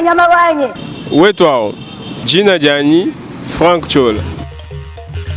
Banga nyama wanyi. Wetu awu, dina dianyi Franck Ciola.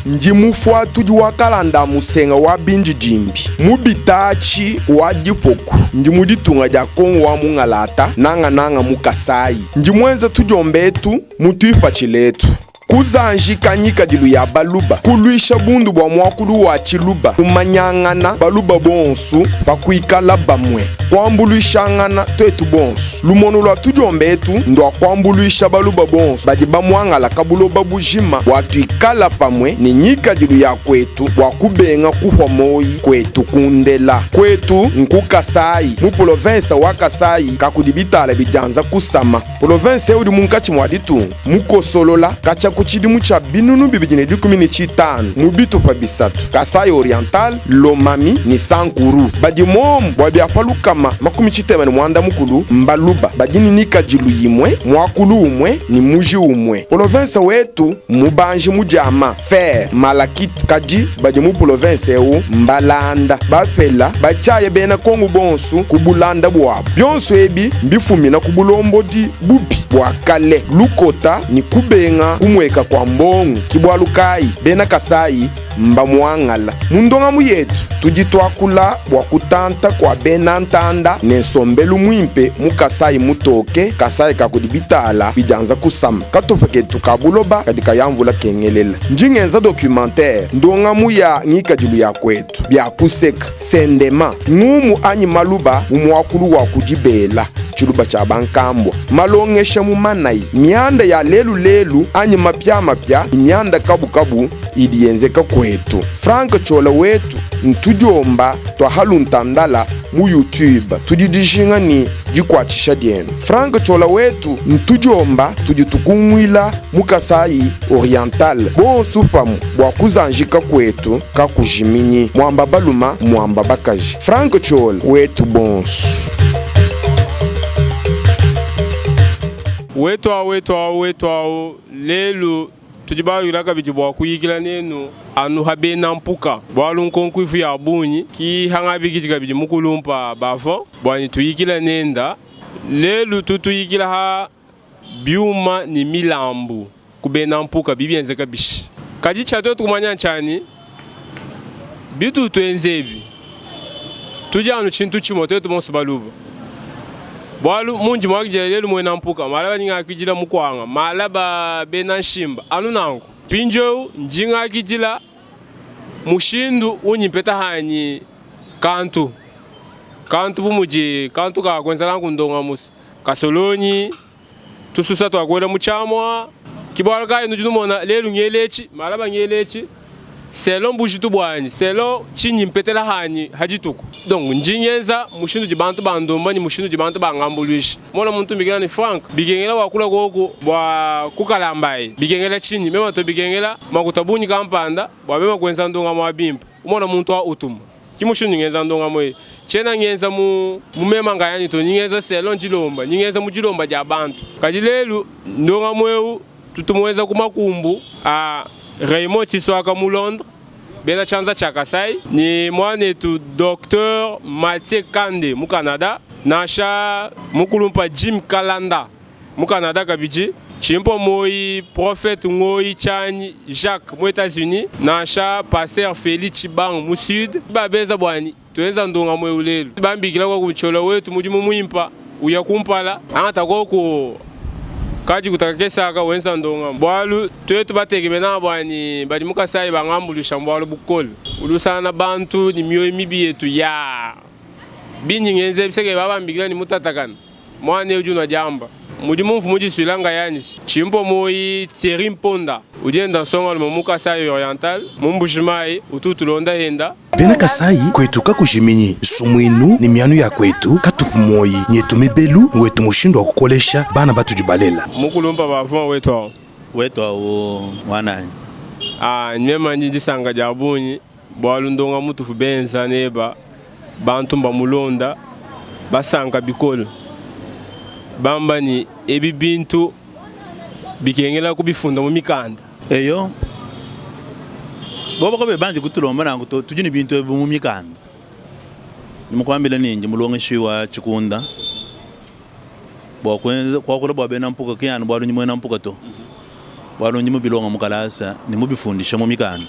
Ndi mufuatudi wa kalanda a musenga wa bindidimbi mu bitaatshi wa dipoku. Ndi mu ditunga dia Kongo wa mungalata, nangananga mu Kasayi. Ndi muenza tudiomba etu mu tuipatshila etu. Kuzanjika ngikadilu ya Baluba, kuluisha bundu bua muakulu wa Tshiluba, kumanyangana Baluba bonsu pa kuikala bamue, kuambuluishangana tuetu bonsu. Lumonu lua tudiomba etu ndua kuambuluisha Baluba bonsu badi bamuangalaka buloba bujima bua tuikala pamue ne ngikadilu ya kuetu bua kubenga kuhua moyi kuetu kundela. Kuetu nku Kasayi, mu polovensa wa Kasayi kakudi bitala bidianza kusama. Polovense eu udi munkatshi mua ditunga, mukosolola katshia ku tshidimu tshia 2015 mu bitupa bisatu, Kasaï-Oriental, Lomami ne Sankuru. Badi muomu bua bia pa 60 mbaluba badi ne ngikadilu imue, muakulu umue ne muji umue. Polovense wetu mmubanji mu diama, fer, malachite, kadi badi mu polovense eu mbalanda, bapela, batshiaya bena Kongo bonsu ku bulanda buabu. Bionso ebi mbifumina ku bulombodi bubi bua kale, lukota ne kubenga kumueka kua mbongo. Ki bualu kayi bena Kasayi mbamuangala. Mu ndongamu yetu tudi tuakula bua kutanta kua bena ntanda ne nsombelu muimpe mu Kasayi mutoke, Kasayi ka kudi bitala bidianza kusama. Katupa ketu ka buloba kadi kaya mvula kengelela. Ndi ngenza documentaire, ndongamu ya ngikadilu ya kuetu, bia kuseka, sendema, ngumu anyi maluba mu muakulu wa ku dibela, tshiluba tshia bankambua, malongesha mu manayi, mianda ya lelu lelu anyi mapiamapia ne mianda kabukabu idi yenzeka kuetu. Franck Ciola wetu ntudiomba tua haluntandala mu YouTube. Tudi dijinga ne dikuatshisha dienu. Franck Ciola wetu ntudiomba tudi tukunguila mu Kasayi Oriental bonsu pamue bua kuzanjika kuetu kakujiminyi. Muamba baluma muamba bakaji. Franck Ciola wetu bonsu. Wetu awu wetu awu wetu awu lelu tudi bayula kabidi bua kuyikila nenu anu ha bena mpuka bualu nkonko ivu ya bungi ki hangabikidi kabidi mukulumpa bavon bua ne tuyikila nenda lelu tutuyikila ha biuma ne milambu ku bena mpuka bidi bienzeka bishi. Kadi tshia tuetu kumanya ntshiani, bitu tuenza ebi tudi anu tshintu tshimue tuetu bonso baluba. Bualu mundi muakidila lelu muena mpuka, malaba ndi ngakidila mukuanga, malaba bena nshimba, anu nanku. Mpindieu ndi ngakidila mushindu undi mpeta hanyi kantu, kantu bu mudi kantu ka kuenza nanku ndongamusa, kasolonyi, tususa tua kuela mu tshiamua. Ke bualu kayi nudi numona lelu ngela etshi, malaba ngela etshi, selon bujitu buanyi, selon tshindi mpetela hanyi ha dituku. Donc ndi ngenza mushindu udi bantu bandomba ne mushindu udi bantu bangambuluisha. Mona muntu umbikila ne, Franck, bikengela wakula koku bua kukalambayi. Bikengela tshinyi? Mema to bikengela makuta bungi kampanda bua mema kuenza ndongamu wa bimpe. Umona muntu wa utuma. Ki mushindu ngenza ndongamu eyi. Tshiena ngenza mu mu mema nkayanyi to, ndi ngenza selon dilomba, ndi ngenza mu dilomba dia bantu. Kadi lelu ndongamu eu tutu muenza ku makumbu a Raymond Tshiswaka mu Londres, bena tshianza tshia Kasai, ne muanetu Docteur Mathieu Kande mu Canada, nansha mukulumpa Jim Kalanda mu Canada kabidi, Tshimpo Moyi, Prophète Ngoyi Tshianyi Jacques mu Etats-Unis, nansha Pasteur Felix Tshibangu mu Sud, babenza buanyi tuenza ndongamu eu lelu. Bambikila kwa kuntshiola wetu mudimu muimpa uya kumpala, angata koku kadi kutakakesa aka wenza ndongamu, bualu tuetu batekemena buanyi badi mu Kasai bangambuluisha mbualu bukole ulusana bantu ne mioyo mibi yetu ya bindi ngenza biseke babambikila ne mutatakana. Muana eu udi unua diamba. Mudi mumvu mudisuila ngayanyi. Tshimpo muoyi Thierry Mponda udi enda nsongalume mu Kasai Oriental mu Mbuji Mayi utu utulonda enda. Bena Kasayi, kuetu kakujiminyi nsumuinu ne mianu ya kuetu, katupu muoyi nyetu mibelu wetu mushindu wa kukolesha bana batudi balela. Mukulumpa bavua wetu awu. Wetu awu muananyi. Ah, mema ndi disanka dia bungi bualu ndonga mutufu benza neba bantu mbamulonda basanka bikole bamba ne ebi bintu bikengela kubifunda mu mikanda. Eyo, bobo kabayi banji kutulomba nanku to, tudi ne bintu ebi mu mikanda. Ndi mukuambile ne, ndi mulongeshi wa tshikunda. Bua kuenza kuakula bua bena mpuka ki anu bualu ndi muena mpuka to, bualu ndi mubilonga mu kalasa ne mubifundisha mu mikanda.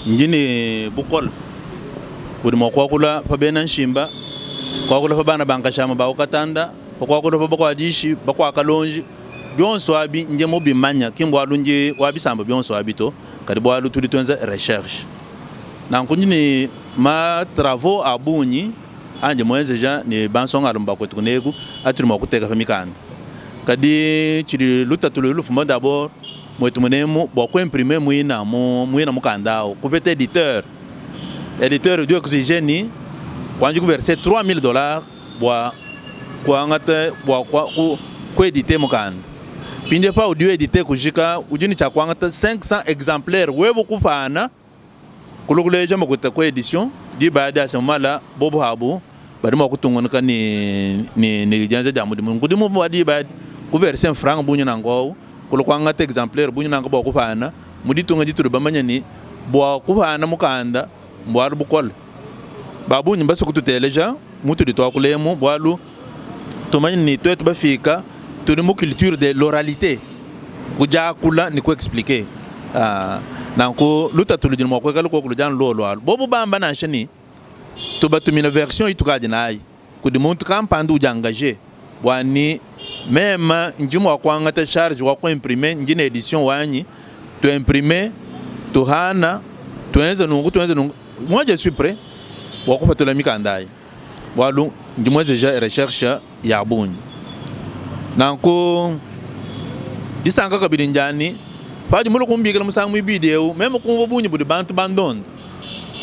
Ndi ne bukole budi mua kuakula pa bena nshimba, kuakula pa bana ba nkashama ba ku Katanda, pa kuakula pa bakuadishi, bakuakalonji, bionso abi ndi mubimanya, ki mbualu ndi wa bisamba bionso abi to, kadi bualu tudi tuenza recherche. Nanku ndi ne ma travaux a bungi andi muenzeja ne bansongalume ba kuetu kuneku atudi mua kuteka pa mikanda. Kadi tshidi lutatu ludi lufuma d'abord muetu munemu bua ku imprimer muina mu muina mukanda au, kupeta editeur. Editeur udi exiger ni kuanji ku verser 3000 dollars bua kuangata bua ku ku editer mukanda. Mpindieu paudi editer kujika udi ne tshia kuangata 500 exemplaires wewe kupana. Kulu kuleja makuta ku edition, diba adi ase mumala bobu abu badi mua kutungunuka ne ne ne dienza dia mudimu. Nunku dimu wa diba adi ku verser mfranga bungi nanku au, kulu kuangata exemplaire bungi nanku bua kupana mu ditunga ditudi bamanye ne, bua kupana mukanda mbualu bukole. Ba bungi mbasue kututeleja mutudi tuakula emu bualu tumanye ne, tuetu bafika tudi mu culture de l'oralite, kudiakula ne ku expliquer. Nanku lutatu ludi mua kuikala kuoku ludi anu luolu alu. Bobu bamba nansha ne, tubatumina version itukadi nayi kudi muntu kampanda udi engage bua ne meme ndi mua kuangata charge wa ku imprimer, ndi ne edition wanyi, tu imprimer, tuhana, tuenze nunku tuenze nunku. Moi je suis pret bua kupatula mikanda ayi bualu ndi muenzeja recherche ya bungi. Nanku disanka kabidi ndia ne, padi mulue kumbikila musangu muibidi eu, meme kumvua bungi budi bantu bandonda,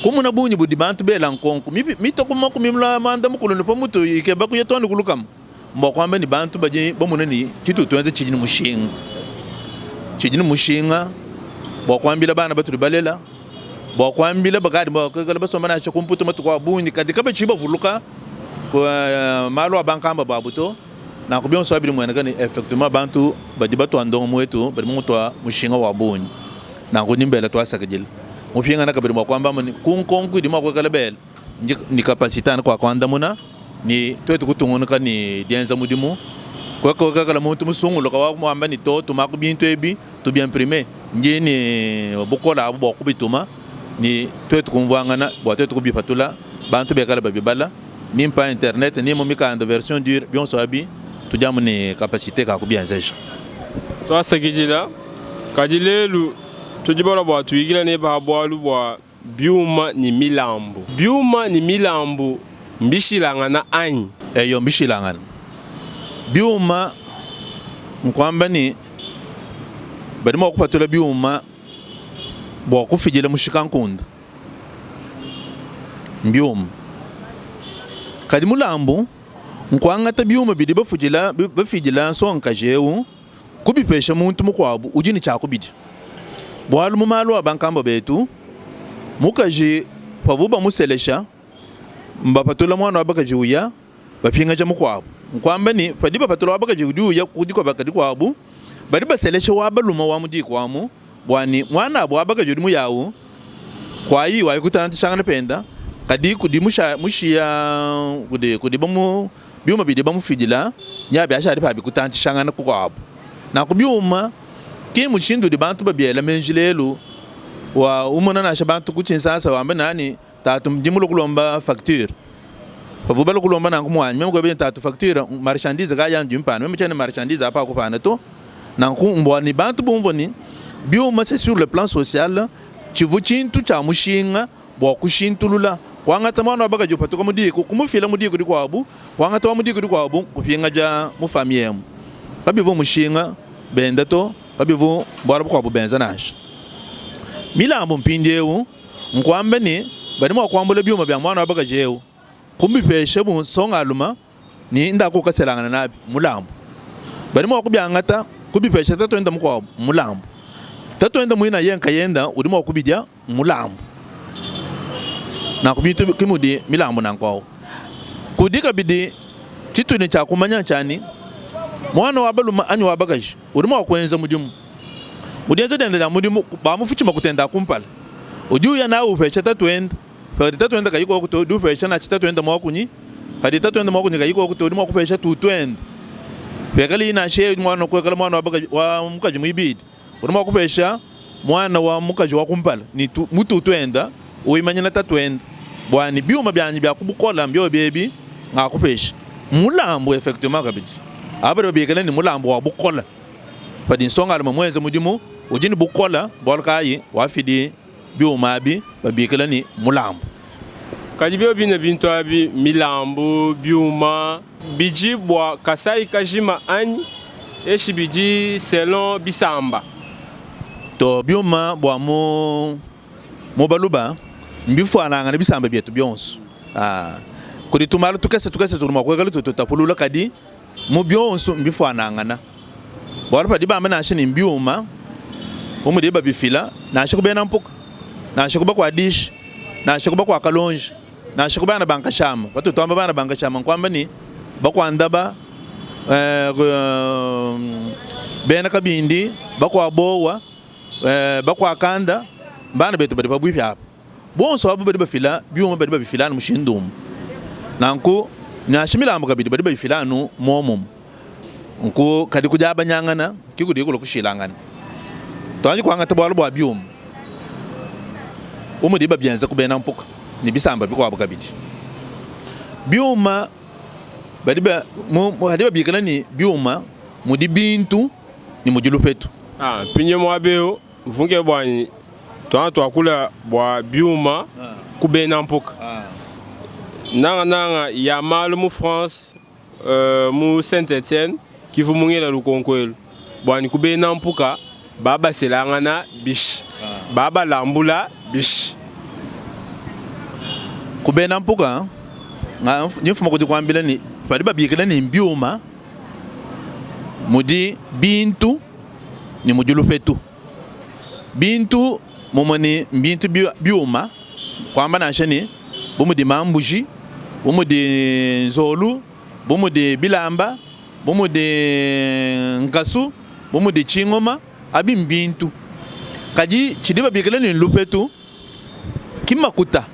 kumona bungi budi bantu bela nkonko mitue ku makumi muanda mukulu ne pa mutu ikeba kuya too ne ku lukama, mbua kuamba ne, bantu badi bamona ne, tshitudi tuenza tshidi ne mushinga. Tshidi ne mushinga bua kuambila bana batudi balela, bua kuambila bakadi bakala basomba nansha ku Mputu matuku a bungi kadi kabatshiyi bavuluka malu a bankambua babu to. Nanku bionso abi bimueneka ne effectivement bantu badi batua ndongo muetu badi bamutua mushinga wa bungi. Nanku ndi mbela tuasakidila. Mupingana kabidi mua kuamba ne ku nkonko idi mua kuikala bela ndi ne capacite anu kua kuandamuna ne tuetu kutungunuka ne dienza mudimu. Kuikala muntu musunguluka wa kuamba ne to tumaku bintu ebi tubi imprimer ndi ne bukole abu bua kubituma ne tuetu kumvuangana bua tuetu kubipatula bantu bikale babibala ni mpa internet ni mu mikanda version dure bionso abi tudi amu ne capacite ka kubienzeja. Tuasakidila, kadi lelu tudi balua bua tuyikila neba ha bualu bua biuma ne milambu. Biuma ne milambu mbishilangana anyi? Eyo, mbishilangana. Biuma nkuamba ne badi mua kupatula biuma bua kufidila mushikankunde. Mbiuma. Kadi mulambu nkuangata biuma bidi bafudila bafidila nsongakaji eu kubipesha muntu mukuabu udi ne tshia kubidia. Bualu mu malu a bankambua betu, mukaji pavuabu bamuselesha, mbapatula muana wa bakaji uya, bapingaja mukuabu. Nkuamba ne, padi bapatula wa bakaji udi uya ku dikobaka dikuabu, badi baselesha wa balume wa mu diku amu bua ne, muanabu wa bakaji udi muyawu kuayi wayi kutantshishangana penda, kadi kudi mushiya kudi kudi bamu biuma bidi bamufidila nya biashadi pabi kutantshishangana kukuabu. Nanku biuma ki mushindu udi bantu babiela meji lelu wa umona nansha bantu ku Tshinsansa wamba nani tatu ndi mulue kulomba facture. Pavuabu balue kulomba nanku muanyi meme kuebeja tatu facture marchandise kayi andi mpana meme tshiena ne marchandise apa kupana to. Nanku mbua ne bantu bumvua ne biuma c'est sur le plan social tshivua tshintu tshia mushinga bua kushintulula, kuangata muana wa bakaji upatuka mu diku kumufila mu diku dikuabu, kuangata wa mu diku dikuabu kupingaja mu famille emu. Kabivua mushinga benda to, kabivua bualu bukuabu benza nansha. Milambu mpindieu nkuamba ne, badi mua kuambula biuma bia muana wa bakaji eu kubipesha bu nsongalume ne ndaku ukaselangana nabi mulambu. Badi mua kubiangata kubipesha tatuende mukuabu mulambu. Tatuende muina yeye nkayenda udi mua kubidia mulambu. Nanku bintu ke mudi milambu nanku awu. Kudi kabidi tshitudi ne tshia kumanya ntshia ne, muana wa balume anyi wa bakaji udi mua kuenza mudimu. Mu dienza diende dia mudimu, bamufutshi makuta ende a kumpala. Udi uya nawu upesha tatuende. Padi tatuende kayi koku to, udi upesha natshi tatuende muakunyi. Padi tatuende muakunyi kayi koku to, udi mua kupesha tutuende. Pekala nansha yeye muana kuekala muana wa bakaji wa mukaji muibidi, udi mua kupesha muana wa mukaji wa kumpala ne mututu wenda uimanyina tatuende bua ne biuma bianyi bia ku bukola mbiobi ebi ngakupesha mulambu effectivement kabidi aba badi babikila ne mulambu wa bukola padi nsongalume muenze mudimu udi ne bukola bualu kayi wafidi biuma abi babikila ne mulambu. Kadi biobi bine bintu abi milambu, biuma bidi bua Kasai kajima anyi eshi bidi selon bisamba? To biuma bua mu mu baluba mbifuanangane bisamba bietu bionso. Ah, kudi tumalu tukese tukese tudi mua kuikala tututapulula kadi mu bionso mbifuanangana. Bualu padi bamba nansha ne mbiuma bu mudibu babifila nansha ku bena mpuka, nansha ku bakuadishi, nansha ku bakuakalonji, nansha ku bana ba nkashama. Patudi tuamba bana ba nkashama nkuamba ne bakuandaba eh, bena kabindi, bakuabowa eh, bakuakanda, bana betu badi pabuipi apa. Bonso abu badi bafila biuma badi babifila anu mushindu umue. Nanku nansha milambu kabidi badi bayifila anu muomumue. Nku kadi kudiabanyangana ke kudi kulua kushilangana. Tuanji kuangata bualu bua biuma bu mudibi babienza ku bena mpuka ne bisamba bikuabu kabidi. Biuma badi ba, mu, badi babikila ne biuma mudi bintu ne mudi lupetu. Ah, mpindieu muaba eu mvunke buanyi tuanga tuakula bua biuma ku bena mpuka nangananga ya malu mu France mu Saint Etienne kivu mungela lukonko elu buanyi ku bena mpuka babaselangana bishi babalambula bishi. Ku bena mpuka ndi mfuma kudi kuambila ne badi babikila ne mbiuma mudi bintu ne mudi lupetu. Bintu mumue ne mbintu biuma kuamba nansha ne bu mudi mambuji, bu mudi nzolu, bu mudi bilamba, bu mudi nkasu, bu mudi tshingoma, abi mbintu. Kadi tshidi babikila ne lupetu ki makuta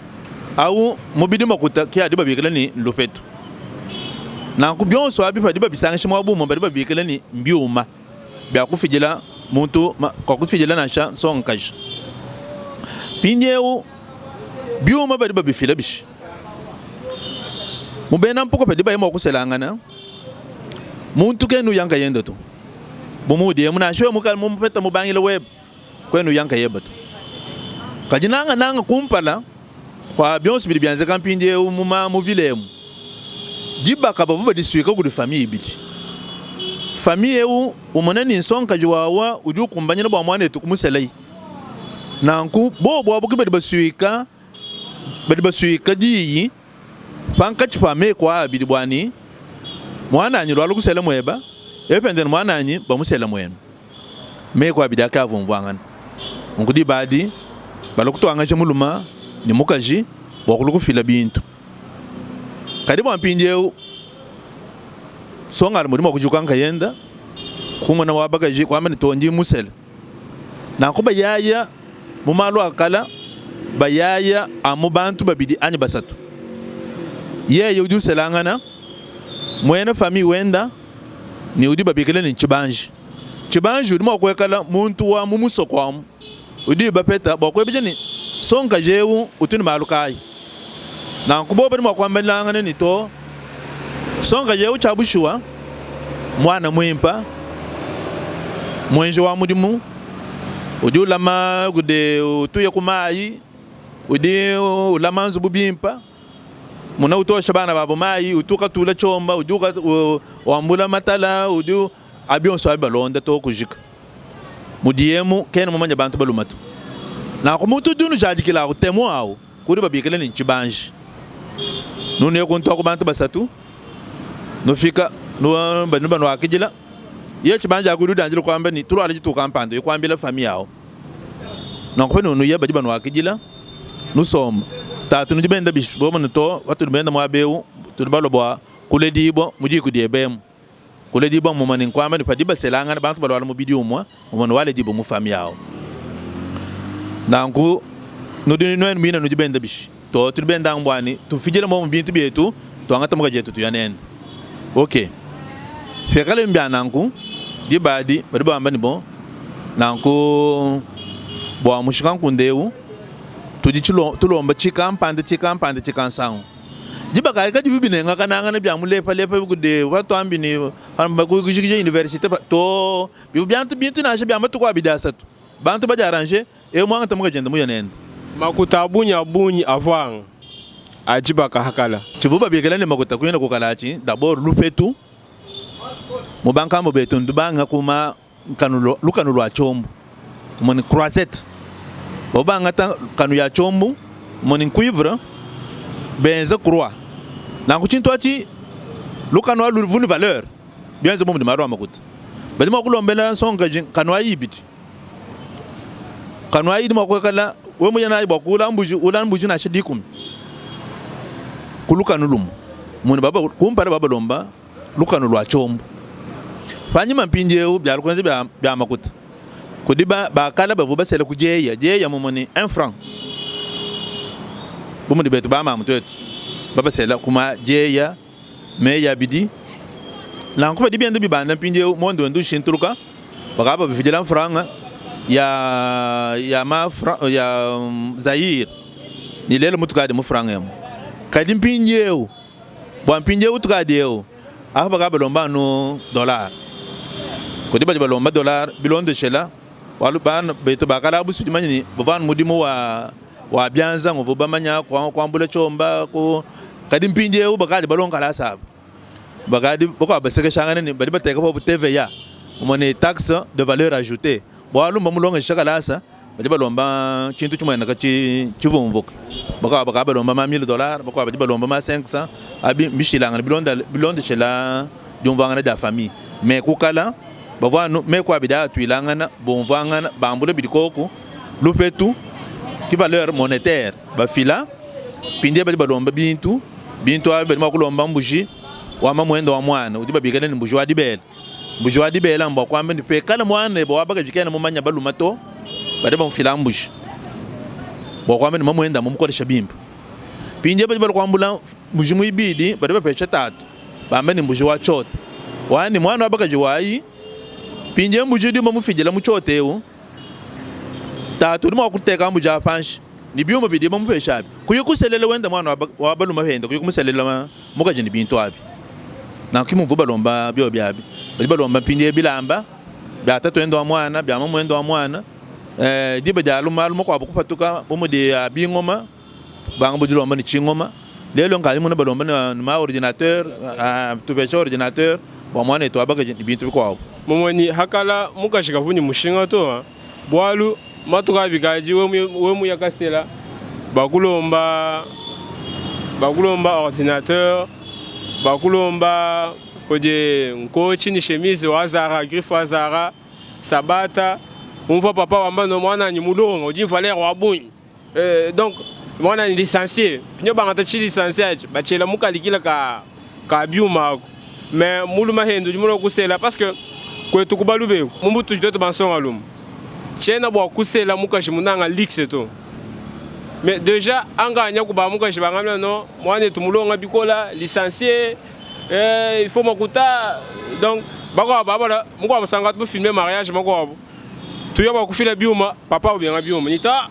au mubidi makuta ke adi babikila ne lupetu. Nanku bionso abi padi babisangisha muaba umue badi babikila ne mbiuma bia kufidila muntu kua kufidila nansha nsongakaji. Mpindieu biuma badi babifila bishi? Mu bena mpuka padi baya mua kuselangana, muntu kena uya nkayende to. Bu muudi emu nansha wewe mupeta mubangila webe kuena uya nkayebe to. Kadi nangananga kumpala kua bionso bidi bienzeka mpindieu mu mu vile emu, dibaka bavua badisuika kudi famiye ibidi. Famiye eu umona ne nsongakaji wawa udi ukumbanyina bua muanetu kumuselaye. Nanku bobu abu ke badi basuika badi basuika diyi pankatshi pa meku aa abidi bua ne, muananyi lualu kusela mueba, ewe pende ne muananyi bamusela muenu. Meku abidi aa ke avua umvuangana. Nunku diba adi balua kutuangaja mulume ne mukaji bua kulua kufila bintu. Kadi bua mpindieu, nsongalume udi mua kujuka nkayende, kumona wa bakaji, kuamba ne, too ndi musele. Nanku bayaya mu malu a kala, bayaya amu bantu babidi anyi basatu. Yeye udi uselangana, muena famille wenda ne udi babikila ne tshibanji. Tshibanji udi mua kuikala muntu wa mu musoko amu udi bapeta bua kuebeja ne sonkaji eu utu ne malu kayi. Nanku bobu badi mua kuambilangana ne to sonkaji eu tshia bushuwa muana muimpa, muenji wa mudimu, udi ulama kudi utuya ku mayi, udi ulama nzubu bimpa. Muna utu osha bana babo mayi, utu ukatula tshiomba, udi wambula matala, udi abi bionso abi balonda to kujika. Mudiye emu kena mumanye bantu balume to. Nanku muntu udi unujadikila awu temoin awu kudi babikila ne ntshibanji. Nunuye kuntu aku bantu basatu, nufika badi banuakidila, ye tshibanji aku udi udianjila kuamba ne tuluala dituku kampanda, uye kuambila famille awu. Nanku panudi nuya badi banuakidila, nusomba. Tatu nudi benda bishi? Bobu ne, Too, patudi benda muaba ewu, tudi balua bua kuledibua mu diku diebe emu. Kuledibua mmumue ne nkuamba ne, padi baselangana, bantu baluala mubidi umue, mmumue ne waledibua mu famiye awu. Nanku nudi nuenu bine nudi benda bishi? Too, tudi benda amu bua ne, tufidile momu bintu bietu, tuangate mukaji etu tuya nende. Ok. Pikale mbia nanku, diba adi badi bamba ne, bon, nanku bua mushikankunde eu tudi tulomba tshikampanda tshikampanda tshikansangu. Diba kayi kadibi binengakanangana bia mulepalepa kudi batuambi ne kujikija universite to bivua biantu bintu nansha bia matuku abidi asatu bantu badi arrange eu muangata mukajende muya nende. Makuta a bungi a bungi avua anga a dibaka ha kala. Tshivua babikila ne makuta kuina ku kala atshi d'abord lupetu mu bankambo betu ndubanga kuma nkanu lukanu lua tshiombu moni croisette bavua bangata nkanu ya tshiombu moni cuivre benza croix nanku tshintu atshi lukanu alu luvua ne valeur bienze bu mudi malu a makuta badi mua kulombela nsongakaji nkanu ayi ibidi nkanu ayi idi mua kuikala wewe muye nayi bua kuula mbuji ula mbuji nansha dikumi ku lukanu lumue muni baba kumpala babalomba lukanu lua tshiombu. Panyima mpindieu bia kuenza bia, bia makuta kudi ba, ba kale bavua basela ku dieya dieya mumue ne un franc bu mudi betu ba mamu tuetu babasela ku ma dieya meyi abidi. Nanku padi bienda bibanda mpindieu monde wenda ushintuluka bakaba babifidila mfranga ya ya ma ya um, Zaire ne lelu mutukadi mu franga emu kadi mpindieu Bua mpindieu tukadi eu apa bakadi balomba anu dollar. Kudi badi balomba dollar bilondeshela bualu bana betu ba kale abu si dimanya ne bavua anu mudimu wa wa bianza nguvua bamanya kuambula tshiomba ku kadi mpindieu bakadi balonga kalasa abu bakadi bakuabu basekeshangana ne badi bateka pabu TVA umue ne taxe de valeur ajoutee bualu mbamulongesha kalasa. Badi balomba tshintu tshimueneka tshivumvuka, bakuabu bakadi balomba ma 1000 dollars, bakuabu badi balomba ma 500, abi mbishilangane bilondeshela diumvuangana dia famille. Mais ku kala bavua anu meku abidi atuilangana, bumvuangana, bambula bidi koku lupetu ki valeur monetaire bafila. Mpindieu badi balomba bintu, bintu abi badi mua kulomba mbuji wa mamuende wa muana udi babikila ne mbuji wa dibele. Mbuji wa dibela mbua kuamba ne, pekala muanebe wa bakaji kena mumanye balume to, badi bamufila mbuji bua kuamba ne, mamuende mumukolesha bimpe. Mpindieu badi balua kuambula mbuji muibidi, badi bapesha tatu, bamba ne, mbuji wa tshiota wani muana wa bakaji wayi. Mpindieu mbuji udi bamufidila mu tshiota eu, tatu udi mua kuteka mbuji apa panshi ne biuma bidi bamupesha abi, kuya kuselela wende muana wa balume pende, kuya kumuselela mukaji ne bintu abi. Nanku ki muvua balomba biobi abi. Badi balomba mpindieu bilamba bia tatuende wa muana, bia mamuende wa muana, eh, diba dia malu makuabu kupatuka bu mudi a bingoma, banga budilomba ne tshingoma. Lelu nkadi muna balomba ne ma ordinateur, tupesha ordinateur bua muanetu wa bakaji ne bintu bikuabu. Mumonyi hakala mukaji kavu ne mushinga to, bualu matuku abi kadi we muya kasela bakulomba bakulomba ordinateur bakulomba kudi nkotshi ne chemise wa Zara griffe wa Zara sabata umvua papa wamba no muananyi mulonga udi valeur wa bungi euh, donc mwana ni licencié pinyo bangata chi licencié achi bachela mukalikila ka ka byuma ako mais muluma hendu udi mulua kusela parce que kwetu kubalubeku mumbutu twetu bansonga lumu tshiena bua kusela mukaji munanga luxe to mais déjà anga nya kuba mukaji bangamina no mwanetu mulonga bikola licencié eh, il faut makuta donc bakwabo babala mukwabo sanga tu filmer mariage makwabo tuya bua kufila biuma papa ubenga biuma nita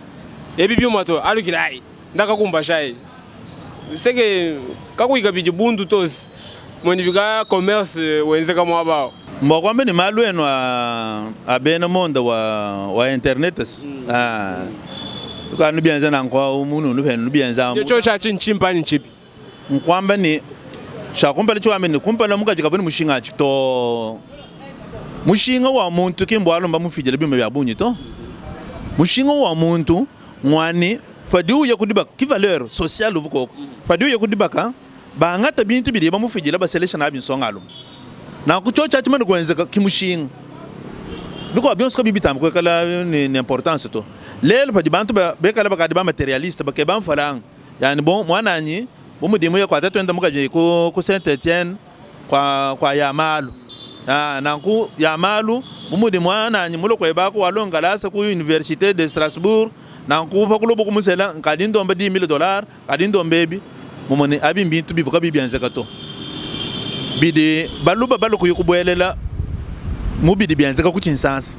ebi biuma to alukila ai ndakakumbasha seke kakuyi kabidi bundu tosi mwene bika commerce wenzeka muaba awu. Mbua kuamba ne malu enu a, a bena monde wa, wa internet mm. ah. Kanu bienza nanku awu munu nupenu nubienza amu. Tsho tsha tshimpa anyi ntshipi? Nkuamba ne tshia kumpala tshiwamba ne kumpala mukaji kavua ne mushinga atshi to. Mushinga wa muntu ki mbualu mbamufidile biuma bia bungi to. Mushinga wa muntu ngua ne padi uya ku dibaka ki valeur sociale uvua koko. Padi uya ku dibaka bangata bintu bidiye bamufidila baselesha nabi nsongalume. Nanku tshiotshi atshi mane kuenzeka ki mushinga. Bikuabu bionso kabiyi bitamba kuikala ne importance to. Lelu padi bantu bekala bakadi ba materialiste bakeba mfranga. Yani bon muananyi bu mudi muye kua tatuende mukaji ku, ku Saint Etienne kua, kua ya malu ah, nanku ya malu bu mudi muananyi mulue kuebaku walonga kalasa ku universite de Strasbourg nanku pa kuloba kumusela nkadi ndomba 10000 dollars kadi ndomba ebi mumone abi mbintu bivua kabiyi bienzeka to. Bidi baluba balue kuya kubuelela mu bidi bienzeka ku Tshinsansa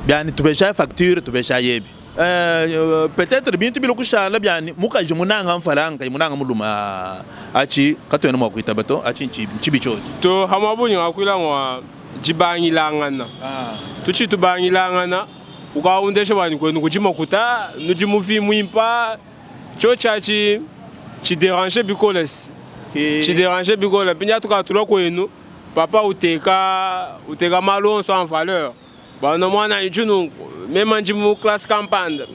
biani tupeshayi facture tupeshayi ebi. Peut-etre bintu bilue kushala biani mukaji munanga mfalanga kayi munanga mulume atshi katuena mua kuitaba to atshi ntshibi tshiotshi. To hamua bunyi ngakuila ngua dibangilangana tutshi tubangilangana ukaundesha bua kuenu kudi makuta nudi muvi muimpa tshiotshi atshi tshi deranger bikole tshi deranger bikole mpindieu tukatulua kuenu papa uteka uteka malu onso en valeur bana mwana nunku mema ndi mu classe kampanda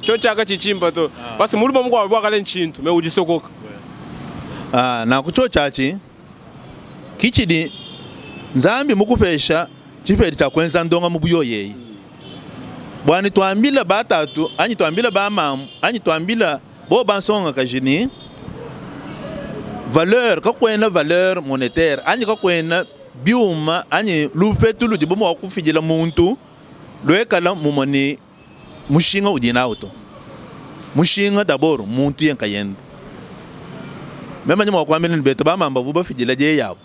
tshiotshi aka tshitshimpa to parce que mulume mukuabu bwakale ntshintu me udisokoka. Nanku tshiotshi atshi kitshidi Nzambi mukupesha tshipedi tshia kuenza ndonga mu buyoyi bwani twambila batatu anyi twambila bamamu anyi twambila bo bansongakaji ni valeur kakwena valeur monétaire anyi kakwena biuma anyi lupetu ludi mua kufidila muntu lwekala mumue ni mushinga udi nawu to. Mushinga d'abord muntu ye nkayende. Meme ndi mua kuambila ne betu bamamba bavu bafidila die yabu.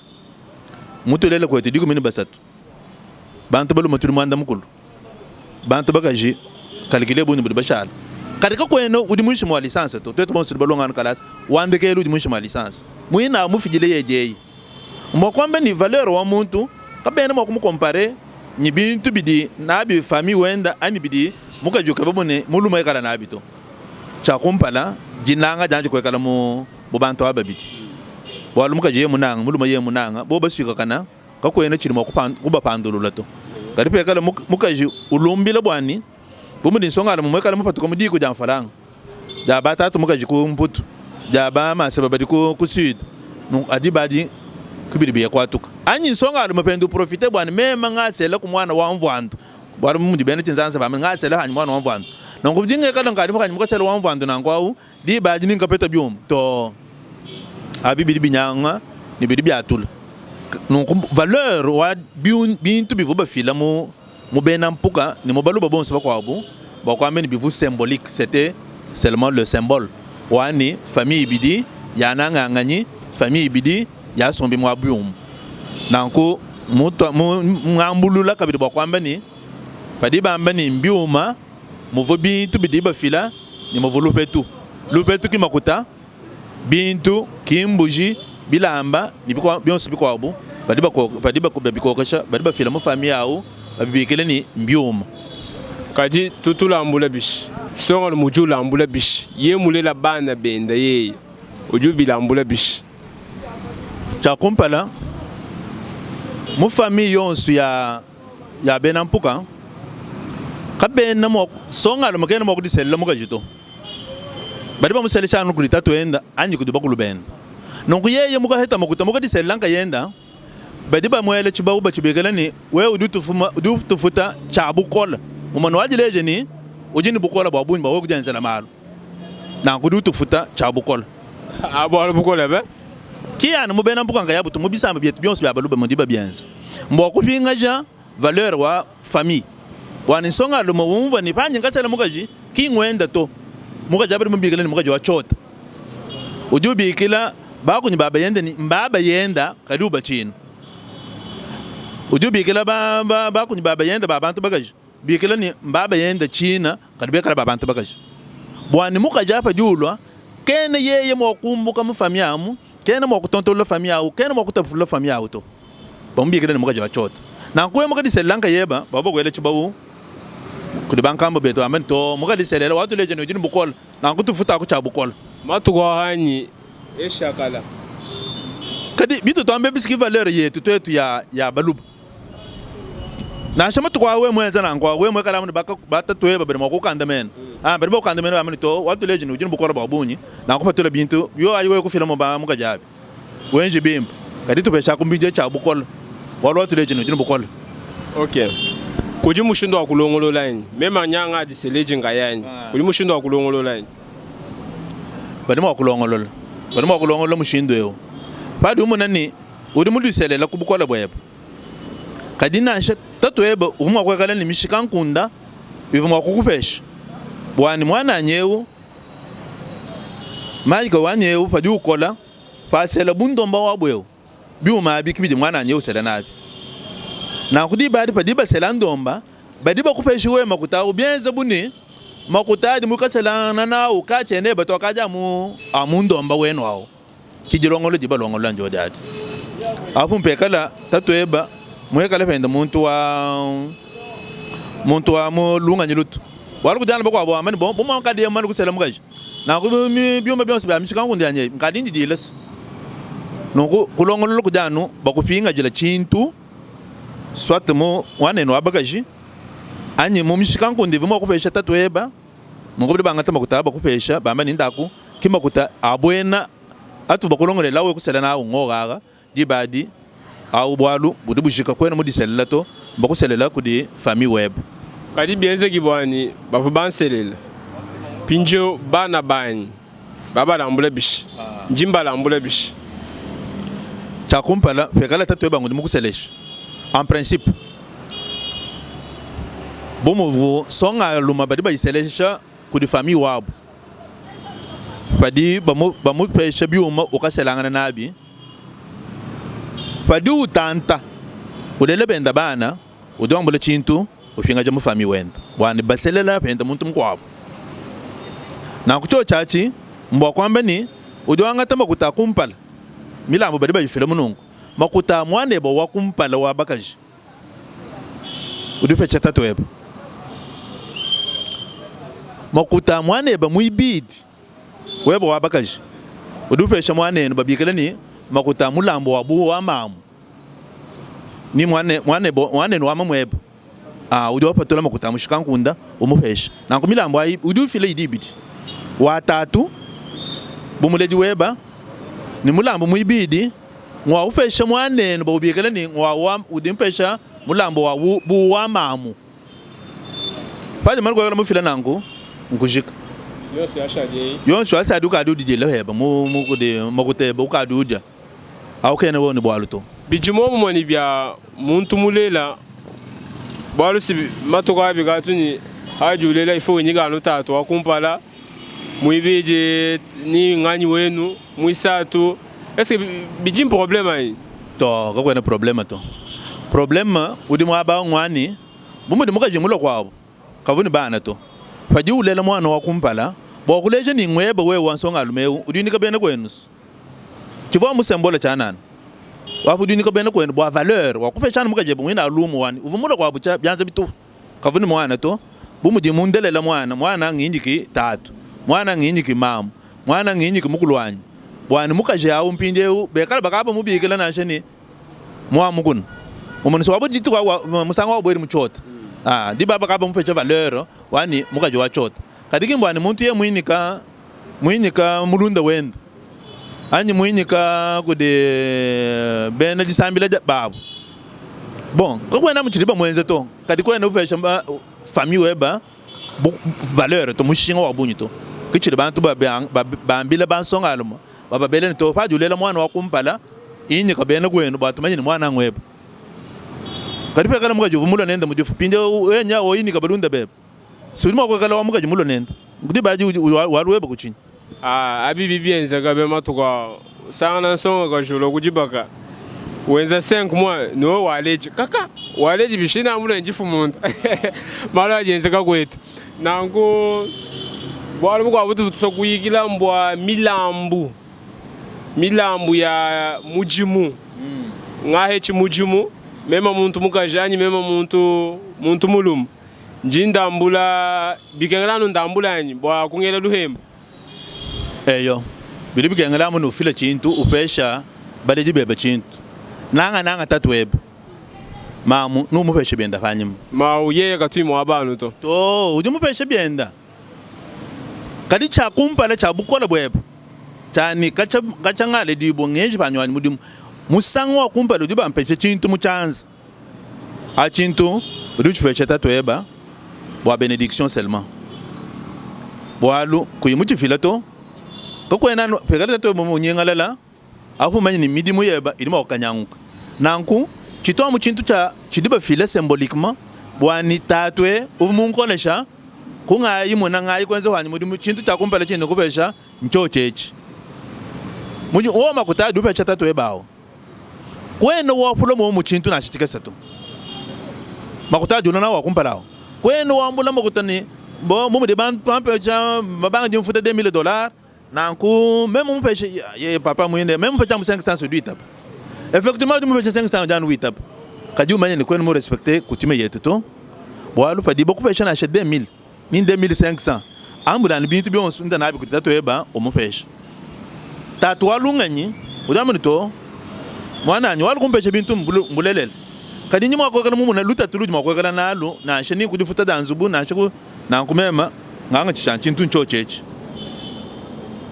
Mutulele kwetu 13. Bantu balume tudi muanda mukulu. Bantu bakaji kalikile bungi budi bashala. Kadi kakwena udi muinshi mua licence to. Tuetu bonso tudi balongana kalasa. Wandekelu udi muinshi mua licence. Muina mufidile ye dieyi. Mbua kuamba ni valeur wa muntu kabena mua kumukompare ni bintu bidi nabi famille wenda anyi bidi mukaji ukeba bune mulume ekala nabi to. Tshia kumpala dinanga dianji kuekala mu mu bantu aba babidi. Bualu mukaji yeye munanga, mulume yeye munanga, bo basuikakana kakuena tshidi mua kubapandulula to. Kadi pekala mukaji ulumbila buani bu mudi nsongalume muikale mupatuka mu diku dia mfalanga dia ba tatu mukaji ku Mputu, dia ba manseba badi ku ku sud, nunku adi badi kubidi biya kuatuka. Anyi nsongalume pende uprofite buani mema ngasela ku muana wa mvuandu, bualu bu mudi bena tshinzanza bamba ngasela hanyi muana wa mvuandu. Nunku ndi ngikala nkadi mukanyi mukasela wa mvuandu nanku au diba adi ninkapeta biuma to. Abi bidi binyanga ne bidi biatula. Nunku valeur wa bintu bivua bafila mu mu bena mpuka ne mu baluba bonso bakuabu bua kuamba ne bivua symbolique, c'etait seulement le symbole wa ne famille ibidi ya nanganganyi, famille ibidi ya sombi mua biuma. Nanku ngambulula kabidi bua kuamba ne padi bamba ne mbiuma muvua bintu bidi bafila ne muvua lupetu. Lupetu ki makuta. Bintu, ki mbuji, bilamba ne bionso bikuabu badi badi babikokesha, badi bafila mu famille au babibikila ne mbiuma. Kadi tutulambula bishi? Nsongalume udi ulambula bishi? Ye mulela bana benda yeye udi ubilambula bishi? Tshia kumpala, mu famille yonso ya ya bena mpuka kabena mua nsongalume kena mua kudiselela mukaji to. Badi bamuselesha anu kudi tatuenda anyi kudi bakulu benda. Nunku yeye mukaheta makuta mukadiselela nkayenda, badi bamuela tshibawu batshibikila ne, wewe udi utufuma udi utufuta tshia bukole. Mumane wadileja ne udi ne bukole bua bungi bua wewe kudienzela malu. Nanku udi utufuta tshia bukole. A bualu bukole be. Ki anu mu bena mpuka nkayabu to, mu bisamba bietu bionso bia baluba mudibi babienza. Mbua kupingaja valeur wa famille bua ne nsongalume umvua ne pandi nkasela mukaji ki nguenda to. Mukaji abadi mubikila ne mukaji wa tshiota. Udi ubikila bakunyi ba bayende ne mba bayenda kadi ubatshina. Udi ubikila ba ba bakunyi ba bayende ba bantu bakaji bikila ne mba bayenda tshina kadi bikala ba bantu bakaji. Bua ne mukaji apa di ulua kena yeye mua kumbuka mu famille amu, kena mua kutontolola famille awu, kena mua kutapulula famille awu to. Bamubikila ne mukaji wa tshiota. Nanku wewe mukadiselela nkayeba, bavua bakuela tshibawu kudi bankambua betu bamba ne, too, mukadiselela watuleja ne udi ne bukole, nanku tufutaku tshia bukole. Matuku anyi eshakala. Kadi bitutu ebi si ki valeur yetu tuetu ya ya baluba. Nansha matuku aa wewe muenza nanku wewe muikale amu ne batatueba badi mua kukukandamena. Ah, badi bakukandamena bamba ne, too, watuleji ne udi ne bukole bua bungi, nanku patula bintu, bioayi wewe kufila mu ba mukaji abi. Wenji bimpe, kadi tupeshaku mbidia tshia bukole, bualu watuleji ne udi ne bukole. Ok. Kudi mushindu wa kulongolola anyi? Meme nyanga diseleji nkayanyi. Kudi mushindu wa kulongolola anyi? Badi mua kulongolola. Badi mua kulongolola mushindu eu. Padi umona ne, udi mudiselela ku bukole buebe. Kadi nansha tatuebe uvua mua kuikala ne mishikankunda ivua mua kukupesha bua ne muananyi eu Mike wanyi eu padi ukola, pasela bu ndomba wabu eu. Biuma abi ke bidi muananyi eu usela nabi. Nanku diba adi padibu basela ndomba, badi bakupesha wewe makuta au, bienze bu ne, makuta adi mukaselangana nawu kaatshiena ebe to, akadi amu a mu ndomba wenu au. Ke dilongolola didi balongolola ndiodi adi. Apu mpekala tatueba muikale pende muntu wa muntu wa mu lungenyi lutu. Bualu kudi bana bakuabu wamba ne, bu muakadiye mumane kusela mukaji, nanku biuma bionso bia mishikankundu yanyi ebi nkadi ndidila se. Nunku kulongolola kudi anu bakupingajila tshintu soit mu muanenu wa bakaji anyi mu mishikankundu ivua mua kupesha tatueba. Nunku badi bangata makuta a bakupesha bamba ne, ndaku ki makuta a buena atu bakulongolela wewe kusela nawu ngoga Diba adi, awu bualu budi bujika, kuena mudiselela to, mbakuselela kudi famille webe. Kadi bienzeki buanyi bavua banselela, mpindieu bana banyi babalambula bishi? Ndi mbalambula bishi? Tshia kumpala, pikala tatuebe ngudi mukuseleshe, en principe, bu muvua nsongalume badi bayiselesha kudi famille wabu, padi bamupesha biuma ukaselangana nabi, padi utanta ulela benda bana, udi wambula tshintu upingaja mu famille wende bua ne baselela pende muntu mukuabu. Nanku tshiotshi atshi mbua kuamba ne, udi wangata makuta a kumpala, milambu badi bayifila mu nunku, makuta a muanebe wa kumpala wa bakaji udi upesha tatuebe, makuta a muanebe muibidi webe wa bakaji udi upesha muanenu, babikila ne makuta a mulambu wa bu wa mamu ni muane muanebe muanenu wa mamuebe ah, udi wapatula makuta a mushikankunda umupesha. Nanku milambu ayi udi ufila idi ibidi, wa tatu bu muledi weba ne mulambu muibidi ngua upesha muanenu baubikila ne ngua wa udi mpesha mulambu wa bu wa mamu. Padi mane kuikala mufila nanku nkujika. Yonso yashadi ukadi udidila pebe mu kudi makuta ebe ukadi udia au kena wewe ne bualu to. Bidi muomumue ne bia muntu mulela bualu si matuku abi katu ne adi ulela il faut winyika anu tatu wa kumpala muibidi ni nganyi wenu muisatu est ce que bidi problème anyi? To kakuena problème to. Problème udi muaba nguani bu mudi mukaji mulua kuabu kavua ne bana to. Padi ulela muana wa kumpala bua kuleja ni nguebe wewe wa nsongalume eu udi unika bena kuenu tshivua musembola tshianana wapu udi unika bena kuenu bua valeur wa kupeshana mukajebe muina lumu wani uvua mulua kuabu tshia bianza bitupu. Kavua ne muana to. Bu mudi mundelela muana, muana nginyiki tatu, muana nginyiki mamu, muana nginyiki mukuluanyi. Bua ne mukaji awu mpindieu bekala bakaba mubikila nansha ne mua mukuna. Mumone se wabu dituku awu musangu wa buedi mu tshiota. Ah, diba bakaba mupesha valeur wa ne mukaji wa tshiota. Kadi ki mbua ne muntu ye muinyika muinyika mulunda wende anyi muinyika kudi bena disambila babu. Bon, kakuena mutshidi bamuenze to. Kadi kuena upesha famille weba valeur to, mushinga wa bungi to. Ke tshidi bantu bambila bansongalume, bababela ne to, padi ulela muana wa kumpala, inyika bena kuenu bua tumanye ne muana nguebe. Kadi pekala mukaji uvua mulue nende mu difu, mpindieu wewe nyawu inyika balunda bebe. Si udi mua kuikala wa mukaji mulue nende, diba adi walu webe ku tshinyi? Abi bidi bienzeka be matuku aa, usangana nsongakaji ulua ku dibaka wenza 5 mois ne wewe waleji kaka waleji bishi namulue ndifu munda malu adi enzeka kuetu nanku bualu bukuabu butuvua tusua kuyikila mbua milambu milambu ya mudimu ngahetshi mudimu mema muntu mukaji anyi mema muntu muntu mulume Ndi ndambula, bikengela anu ndambule anyi bua kungela luhembu? Eyo, bidi bikengela amu ne ufile tshintu, upesha baledi bebe tshintu, nangananga tatuebe. Mamu, neumupeshe bienda panyima. Mawu yeye katuyi muaba anu to. Too, udi umupesha bienda. Kadi tshia kumpala tshia bukole buebe tshia ne, katshia, katshia ngaledibua ngenji panyi wanyi mudimu, musangu wa kumpala udi bampesha tshintu mu tshianza. A tshintu udi utshipesha tatueba bua benediction seulement, bualu kuyi mutshifila to kakuena anu pikala tatueba munyingalala apu umanye ne midimu yeba idi mua kukanyanguka. Nanku tshitu amu tshintu tshia tshidi bafila symboliquement bua ni tatue uvua munkolesha ku ngayi mona ngayi kuenza wanyi mudimu tshintu tshia kumpala tshindi nkupesha ntshiotshi etshi. Mudi wowo makuta adi upesha tatueba awu. Kuena wapula muomu tshintu nansha tshikese to. Makuta adi ulua nawu a kumpala au. Kuena wambula makuta ne bo bu mudi bantu bampesha babanga dimfuta 2000 dollars nanku meme mupeshe ye papa muine meme mupesha amu 500 udi witaba. Effectivement udi mupesha 500 udi anu witaba. Kadi umanye ne kuena mu respecter coutume yetu to. Bualu padi bakupesha nansha 2000 ni 2500 ambula anu bintu bionso nda nabi kudi tatueba umupesha. Tatu wa lungenyi udi wamba ne to muananyi walu kumpesha bintu mbulelela kadi ndi mua kuikala mumona lutatu ludi mua kuikala nalu nansha ni ku difuta dia nzubu nansha ku nanku mema ngangatshisha tshintu ntshiotshi etshi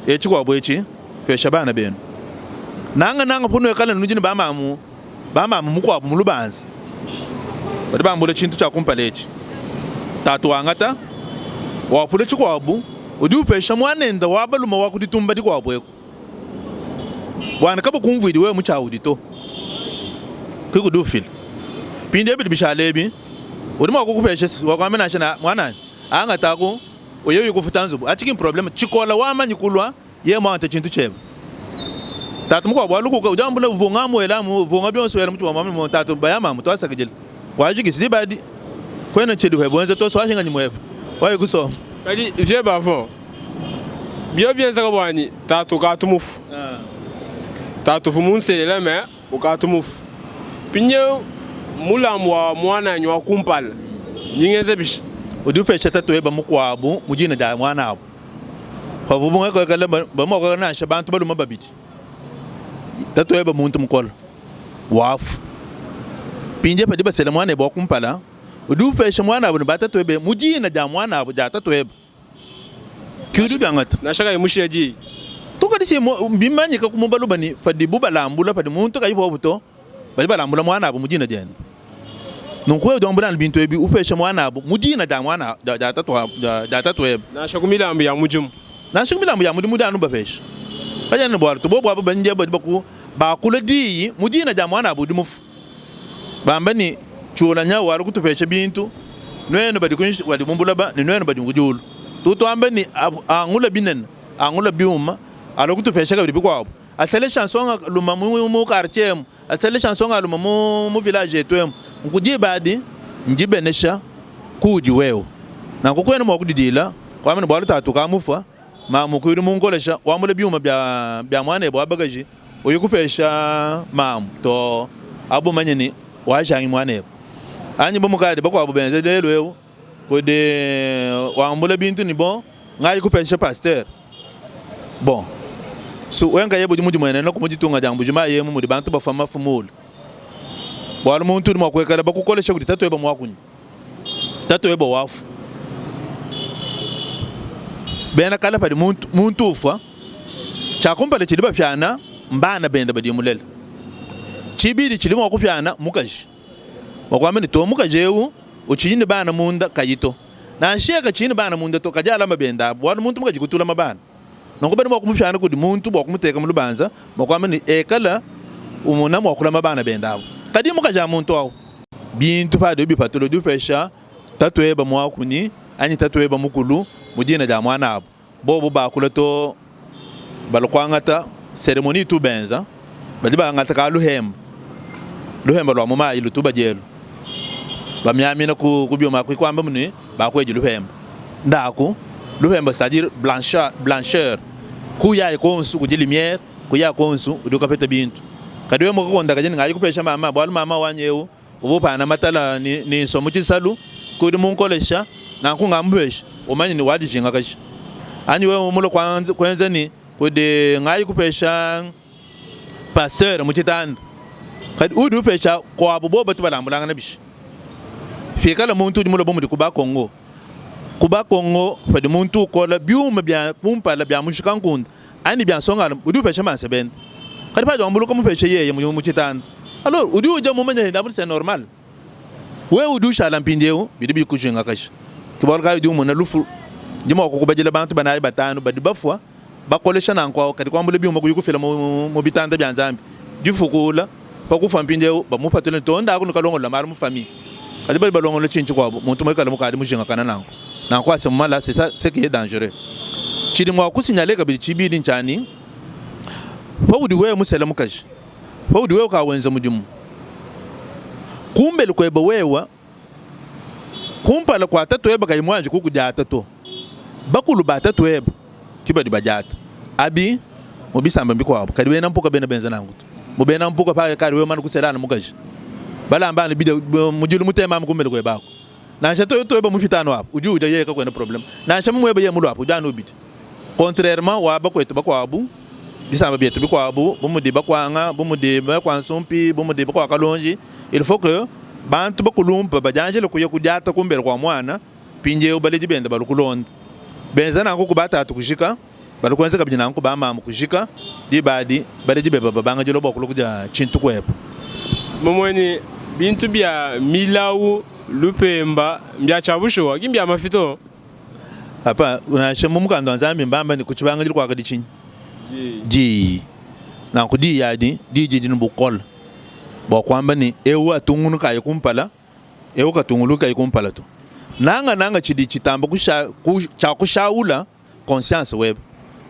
etshi kuabu etshi pesha bana benu nanga nanga ponuekala nudi ne bamamu Bamamu mukuabu mu lubanza badi bambula tshintu tshia kumpala etshi. Tatu wangata, wapula tshikuabu, udi upesha muanende wa balume wa ku ditumba dikuabu eku. Buana kabukumvuidi wewe mutshiawudi to. Ke kudi ufila. Mpindieu bidi bishala ebi, udi mua kukupesha wakuamba nansha ne, muananyi, angataku uye uye kufuta nzubu. Atshi ki mprobleme. Tshikola wamanyi kulua. Yeye muangate tshintu tshiebe. Tatu mukuabu wa lukuka udi ambula uvunga amu wela amu uvunga bionso wela mu tshibombo amu tatu baya mamu tuasakidila kuajikisi diba adi kuena tshidi webe wenza to suahinganyi muebe wayi kusomba. Kadi vieux bavon bio bienzeka buanyi tatu ukatu mufu tatu uvu munselela mais ukatu mufu mpindieu mulambu wa muananyi wa kumpala ndi ngenza bishi? Udi upesha tatueba mukuabu mu dina dia muanabu. Pavua bamue kuikala nansha bantu balume babidi, tatuebe muntu mukole wafu. Mpindieu padi basela muanebe wa kumpala, udi upesha muanabu ne batatuebe mu dina dia muanabu dia tatuebe. Ke udi ubiangata. Nansha kayi mushiye diyi. Tukadi si bimanyika ku mubaluba ne padibu balambula, padi muntu kayi popu to, badi balambula muanabu mu dina diende. Nunku wewe udi wambula anu bintu ebi, upesha muanabu mu dina dia muana dia tatu dia tatuebe. Nansha ku milambu ya mudimu. Nansha ku milambu ya mudimu udi anu ubapesha. Kadiena ne bualu to. Bobu aba badi badi baku bakula diyi mu dina dia muanabu udi mufue, bamba ne, Tshiula nyawu walu kutupesha bintu, nuenu badi kuinshi badi mu buloba ne nuenu badi mu diulu. Tudi tuamba ne, Angula binene, angula biuma, alua kutupesha kabidi bikuabu. Aselesha nsongalume mu quartier emu. Aselesha nsongalume mu village yetu emu. Nku diba adi ndibenesha kuudi wewe. Nanku kuena mua kudidila kuamba ne, bualu tatu kamufua, mamu ke udi munkolesha, wambula biuma bia muanebe wa bakaji uye kupesha mamu to. Abu umanye ne, wajangi muanebe. Anyi bu mukadi bakuabu benza lelu eu, kudi wambula bintu ne bon ngayi kupesha pasteur. Bon, su wewe nkayebe udi mudimuenene ku mu ditunga dia Mbuji-Mayi emu mudi bantu bafua mafu muulu. Bualu muntu udi mua kuikala bakukolesha kudi tatuebe muakunyi, tatuebe wafu. Bena kale padi muntu, muntu ufua, tshia kumpala tshidi bapiana mbana bende badiye mulele. Tshibidi tshidi mua kupiana mukaji. Bua kuamba ne, to mukaji eu utshidi ne bana munda kayi to. Nansha yeye katshiyi ne bana munda to, kadi alama bende abu, bualu muntu mukaji kutu ulama bana. Nunku badi mua kumupiana kudi muntu bua kumuteka mu lubanza bua kuamba ne, ekala umona mua kulama bana bende abu. Kadi mukaji a muntu au, bintu padibi bipatula, udi upesha tatuebe muakunyi anyi tatuebe mukulu mu dina dia muanabu. Bobu bakula to balua kuangata ceremonie itu benza, badi bangata ka luhemba, luhemba lua mu mayi lutu badielu bamiamina ku ku biuma ku kuamba ne bakuedi luhemba ndaku luhemba c'est à dire blancheur, blancheur kuyayi konsu kudi lumière kuya konsu udi ukapeta bintu kadi wewe mukakonda kadi ngayi kupesha mama bualu mama wanyi eu Uvua upana matala ne nsua mu tshisalu, kudi munkolesha, nanku ngamupesha, umanye ne wadijingakaja. Anyi wewe mulue kuenza ne kudi ngayi kupesha pasteur mu tshitanda, kadi udi upesha kuabu bobu batu balambulangana bishi? Pikala muntu udi mulue bu mudi ku ba Congo, ku ba Congo padi muntu ukola biuma bia kumpala bia mushikankunde anyi bia nsongalume udi upesha mansebende, kadi padi wambuluka mupeshe yeye mu tshitanda alors udi udia mumanye ne d'abord c'est normal, wewe udi ushala mpindieu bidi bikujingakaja. Ke bualu kayi udi umona lufu ndi mua kukubadila bantu banayi batanu badi bafua bakolesha nanku awu, kadi kuambula biuma kuyi kufila mu bitanda bia Nzambi difukula pa kufua mpindieu bamupatule ne too ndaku nukalongolola malu mu famille kadi badi balongolola tshinyi tshikuabu muntu muikale mukadi mujingakana nanku nanku à ce moment là c'est ça ce qui est dangereux tshidi mua kusignale kabidi tshibidi ntshia ni paudi wewe musela mukaji. Paudi wewe kawenza mudimu kumbelu kuebe wewe kumpala kua tatuebe kayi muanji kukudiata to, bakulu ba tatuebe ke badi badiata abi mu bisamba bikuabu. Kadi bena mpuka bena benza nanku to. Mu bena mpuka pa kadi wewe mane kusela anu mukaji, balamba anu bidia mudilu mutema amu kumbelu kuebe aku. Nansha tuebe mupita anu apu udi udia yeye kakuena probleme. Nansha mumuebe yeye mulue apu udi anu ubidia. Contrairement wa bakuetu bakuabu, bisamba bietu bikuabu bu mudi Bakuanga, bu mudi Bakuansumpi, bu mudi Bakuakalonji, il faut que bantu bakulumpe badianjile kuya kudiata kumbelu kua muana, mpindieu baledi bende balue kulonda. Benza nanku ku batatu kujika, balue kuenza kabidi nanku ku bamamu kujika, diba adi baledi bebe babanga dilua bua kulua kudia tshintu kuebe. Mmumue ne, bintu bia milawu, lupemba mbia tshia bushuwa, ki mbia mafi to. Apa, nansha mu Mukanda wa Nzambi mbamba ne, ku tshibangidilu kuakadi tshinyi? Diyi. Nanku diyi adi, diyi didi ne bukole bua kuamba ne, eu atungunukayi kumpala, eu katungulukayi kumpala to. Nangananga tshidi tshitamba tshia kushaula conscience webe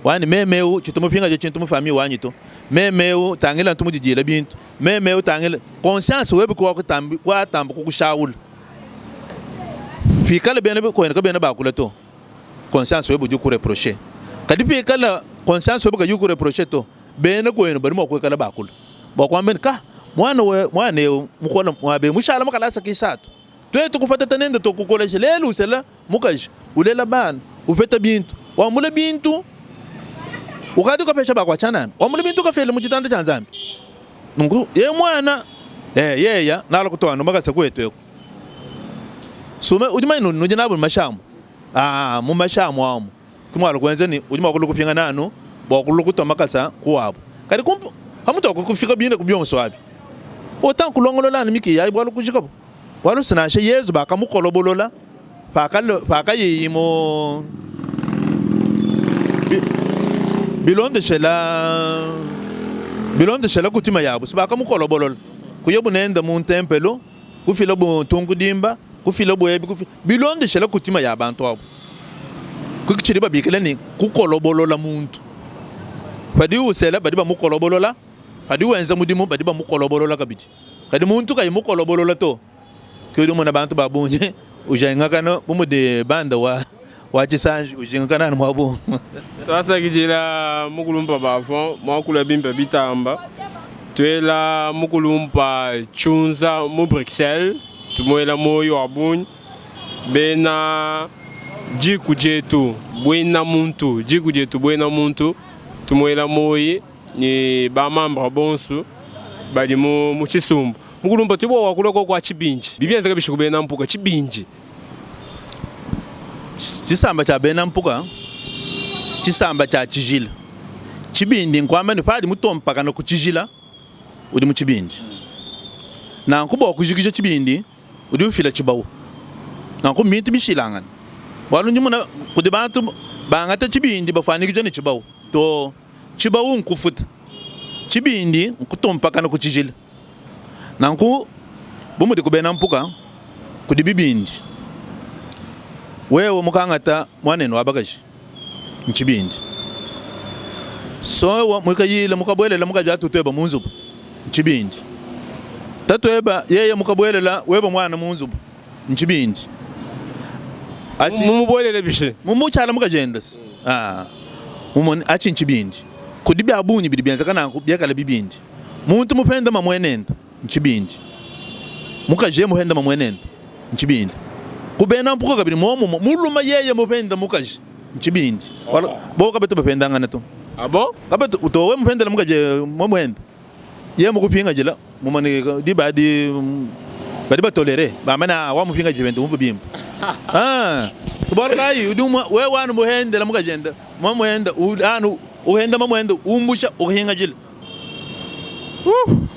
wani, meme eu tshitu mupingaje tshintu mu famille wanyi to, meme eu tangila ntu mudidila bintu, meme eu tangila conscience webe kuatamba kukushaula. Pikala bena kuenu kabena bakula to, conscience webe udi ukureprocher. Kadi pikala conscience webe kayi ukureprocher to, bena kuenu badi mua kuikala bakula bua kuamba ne, ka muana we muana eu mukola muabe mushala mu kalasa kisatu, tuetu kupatata nende tukukolesha lelu usela mukaji ulela bana upeta bintu wambula bintu ukadi ukapesha bakua tshianana wambula bintu ukafela mu tshitanda tshia Nzambi. Nunku ye muana eh, yeya nala kutuana makasa kuetu eku sume udi manye nudi nabu mashamu ah mu mashamu amu ki kuenza ni udi mua kulua kupingana anu bua kulua kutua makasa kuabu kadi kumpu pamutu wa kufika bine ku bionso abi autant kulongolola anu mikiya ayi bualu kujikabu bualu sinansha Yezu bakamukolobolola pakayiyi mu bilondeshela bilondeshela kutima yabu si bakamukolobolola kuyabu nende mu ntempelo kufila bu tunkudimba kufila buebi kufi bilondeshela kutima ya bantu abu kutshidi babikila ne kukolobolola muntu padi usela badi bamukolobolola padi wenza mudimu badi bamukolobolola kabidi kadi muntu kayi mukolobolola to Ke udi umona bantu ba bungi ujingakana bu mudi bande wa wa tshisanji ujingakana anu mua bungi. Tuasakidila mukulumpa Bavon muakula bimpe bitamba. Tuela mukulumpa Tshunza mu Bruxelles tumuela muoyo wa bungi. Bena diku dietu buena muntu, diku dietu buena muntu tumuela muoyi ne ba membre bonsu badi mu mu tshisumbu. Mukulumpa tudi bua wakula kwa tshibindi. Bidi bienzeka bishi ku bena mpuka tshibindi? Tshisamba tshia bena mpuka tshisamba tshia tshijila. Tshibindi nkuamba ne padi mutompakana ku tshijila udi mu tshibindi. Nanku bua kujikija tshibindi udi ufila tshibawu. Nanku mbintu bishilangane. Bualu ndi mona kudi bantu bangata tshibindi bafuanyikija ne tshibawu. Too, tshibawu nkufuta, tshibindi nkutompakana ku tshijila. Nanku, bu mudi ku bena mpuka kudi bibindi, wewe mukangata muanenu wa bakaji ntshibindi. Sowa muikayile mukabuelela mukaji wa tutueba mu nzubu ntshibindi. Tatueba yeye mukabuelela weba muana mu nzubu ntshibindi. Atshi Mumubuelele bishi? Mumutshala mukajende se. Ah. Mumone atshi ntshibindi. Kudi bia bungi bidi bienzeka nanku biakala bibindi. Muntu mupenda mamuenende ntshibindi. Mukaji yeye mupenda mamuenende ntshibindi. Ku bena mpuka kabidi muomumue, mulume yeye mupenda mukaji ntshibindi. Bobu kabatu bapendangana to. Ah bon? Kabatu to wewe mupendela mukaji mamuende yeye mukupingajila mumane diba adi badi batolere bamba ne ah wamupingaji pende umvue bimpe. Ah bualu kayi udi wewe anu muhendela mukajende mamuende anu uhenda mamuende umbusha uhingajila.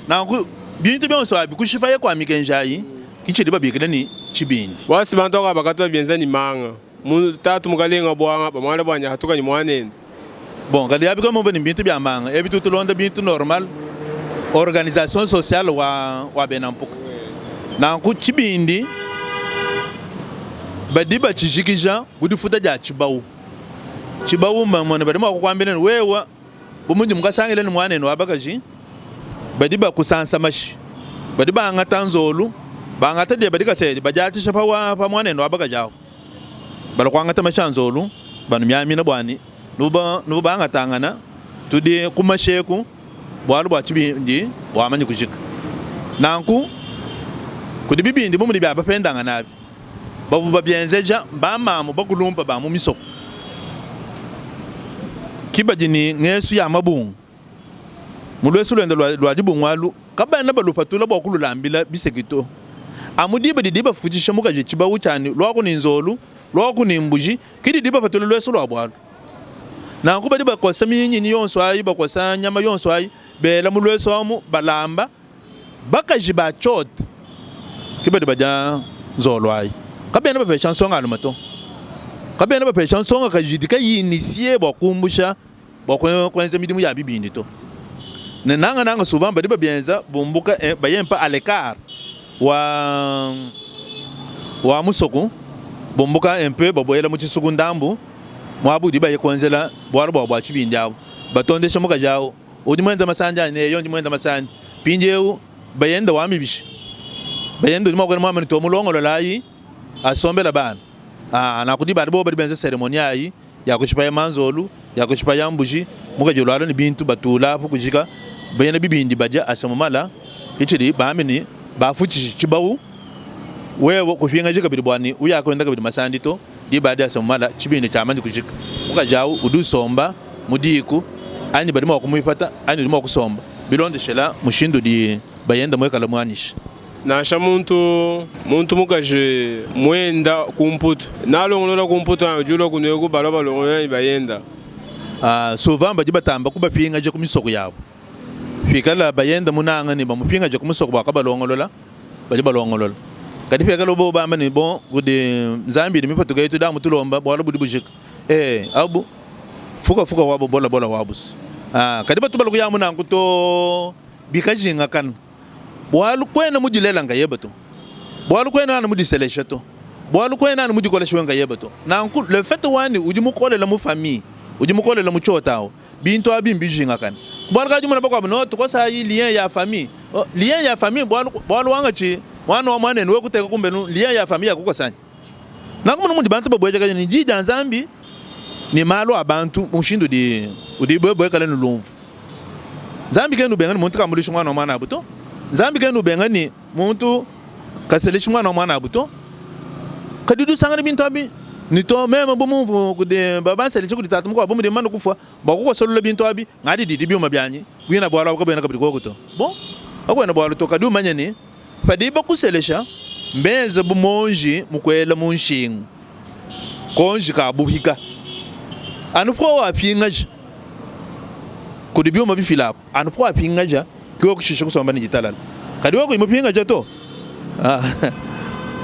Nanku bintu bionso abi kushipaye kua mikenji ayi ke tshidi babikila ne tshibindi. Bualu bantu aba bakatu babienza ne manga. Mu tatu mukalenga buanga bamuala buanyi hatuka ne muanende. Bon kadi abi kamumvua ne bintu bia manga ebi tutu tulonda bintu normal organisation sociale wa wa bena mpuka. Nanku tshibindi badi batshijikija bu difuta dia tshibawu. Tshibawu mbamone badi mua kukuambila ne wewa Bu mundi mukasangile ne muanenu wa bakaji, Badi bakusansa mashi, badi bangata nzolu, bangata dieba dikasa badiatshisha pa wa pa muanende wa bakaji awu. Balua kuangata mashi a nzolu banumiamina bua ne nuba nuba bangatangana tudi ku mashi eku bualu bua tshibindi buamanyi kujika. Nanku kudi bibindi bu mudi bia bapendangana abi bavua babienzeja bamamu bakulumpa ba mu misoko ki badi ne ngesu ya mabungu. Mu luesu luende lua, lua dibungu alu, kabena balupatula bua kululambila biseki to. Amu diba didi bafutshisha mukaji tshibawu tshia ne, Luaku ne nzolu, luaku ne mbuji, ke didi bapatula luesu lua bualu. Nanku badi bakosa minyinyi yonsu ayi, bakosa nyama yonsu ayi, bela mu luesu amu, balamba. Bakaji ba tshiota ke badi badia nzolo ayi. Kabena bapesha nsongalume to. Kabena bapesha nsongakaji idi kayi initie bua kumbusha bua kuenza midimu ya bibindi to. Ne nangananga souvent badi babienza bumbuka eh, baye mpa à l'écart wa wa musoko bumbuka un peu babuela mu tshisuku ndambu muaba udi baye kuenzela bualu bua bua tshibindi abu batondesha mukaji awu udi muenza masandi anyi ne yo ndi muenza masandi mpindieu bayenda wa mibishi bayenda udi mua kuela muamene to mulongololayi asombela bana ah nanku diba bobo badi benza ceremonie ayi ya kushipa manzolu, ya kushipa ya mbuji, mukaji ulala ne bintu batula apu kujika bena bibindi badia asa mumala itshidi bambi ne bafutshishi tshibawu wewe kupingaji kabidi bua ne uya kuenda kabidi masandi to diba adi asa mumala tshibindi tshiamandi kujika mukaji awu udi usomba mu diku anyi badi mua kumuipata anyi udi mua kusomba bilondeshela mushindu udi bayenda muikala muanyisha. Nansha muntu muntu mukaji muenda ku Mputu nalongolola ku Mputu anyi udi ulua kunueku balua balongolola ne bayenda. Ah, souvent badi batamba kubapingaja ku misoko yabu. Pikala bayenda munanga ne bamupingaja ku musoko bua kabalongolola, badi balongolola. Kadi pikala bobu bamba ne bon kudi Nzambi idi mipatuka yetu damu tulomba bualu budi bujika. Eh, abu fuka fuka wabu bola bola wabu. Ah, kadi batu balua kuyamu nanku to bikajingakana. Bualu kuena mudilela nkayebe to, bualu kuena anu mudiselesha to, bualu kuena anu mudikolesha wewe nkayebe to. Nanku le fait wani udi mukolela mu famille, udi mukolela mu tshiota awu, bintu abi mbijingakane. Bualu kayi dimona bakuabu no tukosayi lien ya famille, oh, lien ya famille bualu bualu wangatshi muana wa muanenu wewe kuteka kumbelu lien ya famille yakukosanyi. Nanku munu mudi bantu babuejakaja ne diyi dia Nzambi ne malu a bantu mushindu udi udi bwekale ne lumvu. Nzambi kena ubenga ne muntu kambuluishi muana wa muanabu to. Nzambi kena ubenga ne muntu kaseleshi muana wa muanabu to. Kadi udi usangana bintu abi ne to meme bu mumvu kudi babanseleshe kudi tatu mukuabu bu mudi mumane kufua bua kukosolula bintu abi ngadi didi biuma bianyi buina bualu abu kabuena kabidi koku to. Bon, kakuena bualu to kadi umanye ne Padi bakuselesha, mbenze bu muonji mukuela mu nshingu, konji ka buhika. Anu pawapingaja kudi biuma bifila aku, anu pawapingaja ke wewe kushisha kusomba ne ditalala. Kadi wewe kuyi mupingaja to,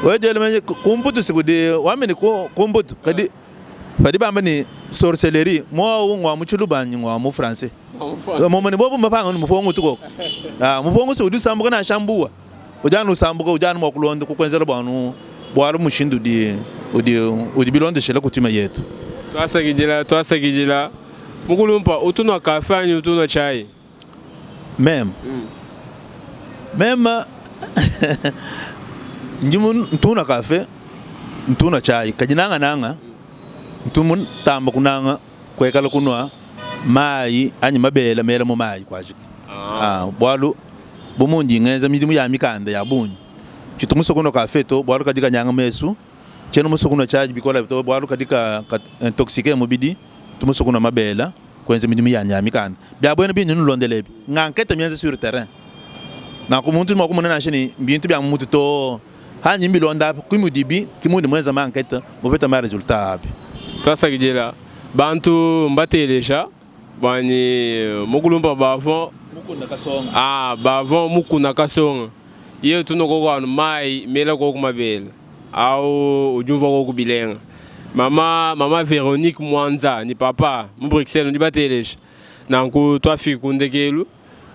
wewe diela meji ku Mputu si kudi wambi ne ku Mputu kadi badi bamba ne sorcellerie muawu ngua mu tshiluba anyi ngua mu français? Momone ne bobu mbapanga ne mupongo utu koko. Ah, mupongo se udi usambuka nansha mbuwa. Udi anu usambuka, udi anu mua kulonda kukuenzela bua anu bualu mushindu udi udi udi bilondeshela kutima yetu. Tuasakidila, tuasakidila. Mukulumpa, utu nua kafe anyi utu nua chai? Meme. Meme ndi ntu nua kafe, ntu nua chai, kadi nangananga ntu mutamba kunanga kuikala kunua mayi anyi mabele mela mu mayi kuajiki. Ah. Bualu bu mundi ngenza midimu ya mikanda ya bungi, tshitu musue kunua kafe to, bualu kadi kanyanga mesu. Tshiena musue kunua tshiayi bikole to, bualu kadi ka, ka intoxique mubidi. Ntu musue kunua mabele, kuenza midimu yanyi ya mikanda. Bia buena bindi nnulondela ebi, ng'enquete mienza sur terrain. Nanku muntu udi mua kumona nansha ne, mbintu bia mu mutu to. Hanyi mbilonda apa, ki mudibi, ki mundi muenza ma enquete, mupeta ma resultat abi. Tuasakidila bantu mbateleja buanyi mukulumpa bavon Mukuna Kasonga. Ah, bavon Mukuna Kasonga. Ye tunua koko anu mayi mela koko mabele au udi umvua koko bilenga. Mama mama Veronique Mwanza ni papa mu Bruxelles nudi bateleja. Nanku tuafiki ku ndekelu.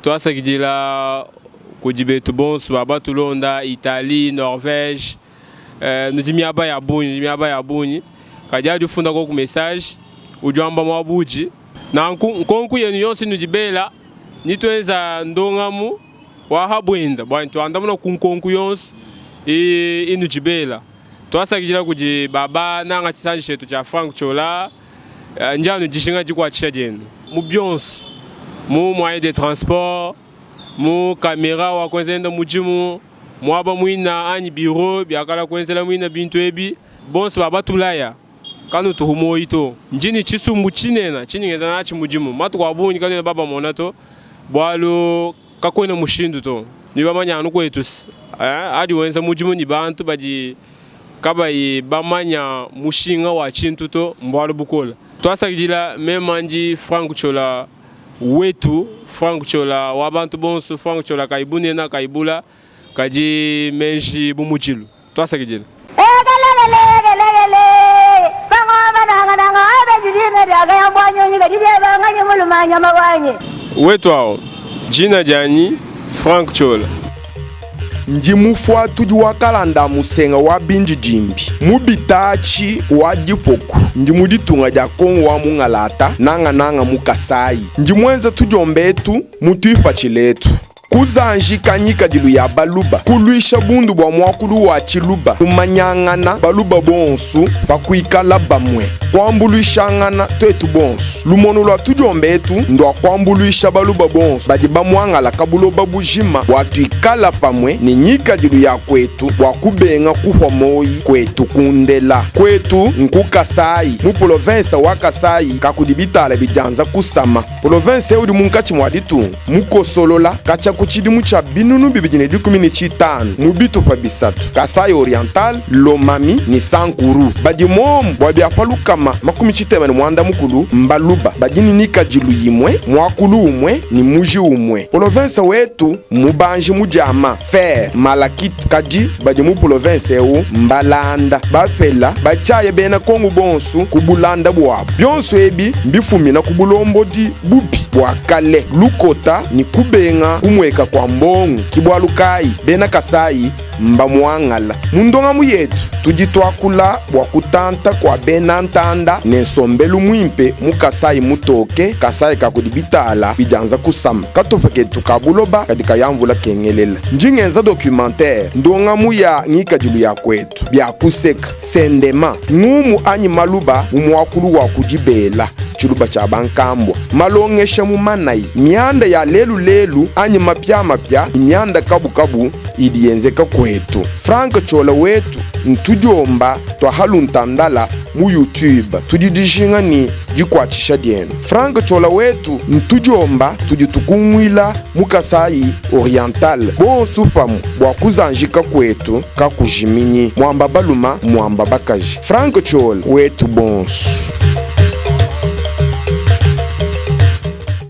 Tuasakidila kudi betu bonso ba batulonda Italie, Norvège, eh, nudi miaba ya bungi, nudi miaba ya bungi. Kadi adi ufunda koku message udi wamba muaba udi. Nanku nkonku yenu yonso inudi bela nituenza ndongamu. Wa ha buenda bua tuandamuna ku nkonku yonso inudi bela. Tuasakidila kudi baba nanga tshisanji tshietu tshia Franck Ciola. Ndi anu dijinga dikuatshisha dienu mu bionso, mu moyen de transport, mu camera wa kuenza nenda mudimu, muaba muina anyi bureau biakala kuenzela muina bintu ebi. Bonso ba batulaya kanutuhu muoyi to. Ndi ne tshisumbu tshinena tshindi ngenza natshi mudimu matuku a bungi kanuena babamona to bualu kakuena mushindu to. Nudi bamanya anu kuetu adi wenza mudimu ne bantu badi kabayi bamanya mushinga wa tshintu to, mbualu bukole. Tuasakidila mema ndi Franck Ciola wetu, Franck Ciola wa bantu bonso, Franck Ciola kayi bunena kayi bula kadi menji bu mudilu. Tuasakidila. Wetu awu, dina dianyi Franck Ciola. Ndi mufuatudi wa kalanda a musenga wa bindidimbi mu bitaatshi wa dipoku. Ndi mu ditunga dia Kongo wa mungalata, nangananga mu Kasayi. Ndi muenza tudiomba etu mu tuipatshila etu. Kuzanjika ngikadilu ya Baluba, kuluisha bundu bua muakulu wa Tshiluba, kumanyangana Baluba bonsu pa kuikala bamue, kuambuluishangana tuetu bonsu. Lumonu lua tudiomba etu ndua kuambuluisha Baluba bonsu badi bamuangalaka buloba bujima bua tuikala pamue ne ngikadilu ya kuetu bua kubenga kuhua moyi kuetu kundela. Kuetu nku Kasayi, mu polovensa wa Kasayi kakudi bitala bidianza kusama. Polovensa eu udi munkatshi mua ditunga, mukosolola katshia ku tshidimu tshia 2015 mu bitupa bisatu, Kasaï Oriental, Lomami ne Sankuru. Badi momu bua bia pa 360 mbaluba badi ne nikadilu yimue, muakulu umue ne muji umue. Polovensa wetu mmubanji mu diama, fer, malachite, kadi badi mu polovensa eu mbalanda, bapela, batshiaya bena Kongo bonsu ku bulanda buabu. Bionso ebi mbifumina ku bulombodi bubi bua kale, lukota ne kubenga kumueka kua mbongo. Ki bualu kayi bena Kasayi mbamuangala. Mu ndongamu yetu tudi tuakula bua kutanta kua bena ntanda ne nsombelu muimpe mu Kasayi mutoke, Kasayi ka kudi bitala bidianza kusama. Katupa ketu ka buloba kadi kaya mvula kengelela. Ndi ngenza documentaire, ndongamu ya ngikadilu ya kuetu, bia kuseka, sendema, ngumu anyi maluba mu muakulu wa ku dibela, tshiluba tshia bankambua, malongesha mu manayi, mianda ya lelu lelu anyi mapiamapia ne mianda kabukabu idi yenzeka kuetu. Franck Ciola wetu ntudiomba tua haluntandala mu YouTube. Tudi dijinga ne dikuatshisha dienu. Franck Ciola wetu ntudiomba tudi tukunguila mu Kasayi Oriental bonsu pamue bua kuzanjika kuetu kakujiminyi. Muamba baluma muamba bakaji. Franck Ciola wetu bonsu.